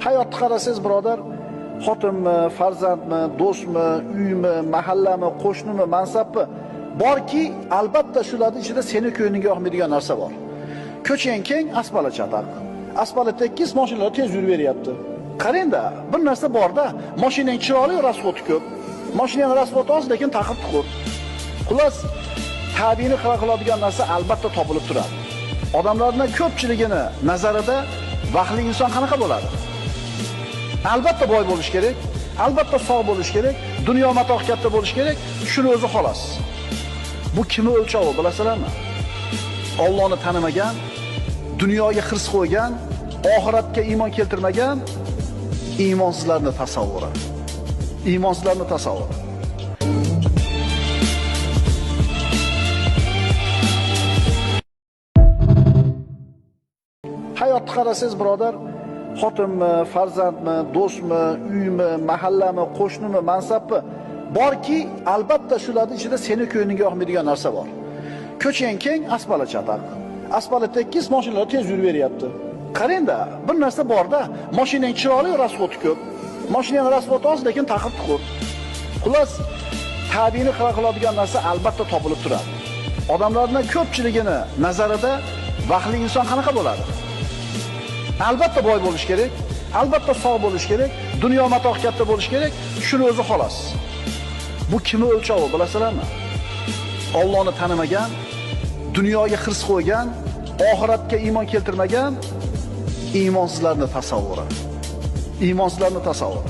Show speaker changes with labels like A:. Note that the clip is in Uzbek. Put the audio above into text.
A: Hayotni qarasangiz, birodar, xotinmi, farzandmi, do'stmi, uymi, mahallami, qo'shnimi, mansabmi borki, albatta shularning ichida seni ko'nglingga yoqmaydigan narsa bor. Ko'chang keng, asfalt chataq. Asfalt tekis, mashinalar tez yurib beryapti. Qarang-da, bir narsa bor-da, mashinang chiroyli, rasxodi ko'p. Mashinang rasxodi oz, lekin taqir-tuqur. Xullas, tabiini xira qiladigan narsa albatta topilib turadi. Odamlarning ko'pchiligini nazarida baxtli inson qanaqa bo'ladi? Albatta boy bo'lish kerak, albatta sog' bo'lish kerak, dunyo matoh katta bo'lish kerak, shuni o'zi xolos. Bu kimni o'lchovi bilasizlarmi? Allohni tanimagan, dunyoga hirs qo'ygan, oxiratga iymon keltirmagan iymonsizlarning tasavvuri. Iymonsizlarning tasavvuri. Hayotni qarasangiz, birodar, xotinmi, farzandmi, do'stmi, uymi, mahallami, qo'shnimi, mansabmi borki, albatta shularning ichida seni ko'nglingga yoqmaydigan narsa bor. Ko'chang keng, asfalt chataq. Asfalt tekis, mashinalar tez yurib beryapti. Qarang-da, bir narsa bor-da, mashinang chiroyli, rasxodi ko'p. Mashinang rasxodi oz, lekin taqir-tuqur. Xullas, tabiini xira qiladigan narsa albatta topilib turadi. Odamlarning ko'pchiligini nazarida baxtli inson qanaqa bo'ladi? Albatta boy bo'lish kerak, albatta sog' bo'lish kerak, dunyo matoh katta bo'lish kerak, shuni o'zi xolos. Bu kimni o'lchovi bilasizlarmi? Allohni tanimagan, dunyoga hirs qo'ygan, oxiratga iymon keltirmagan iymonsizlarning tasavvuri. Iymonsizlarning tasavvuri.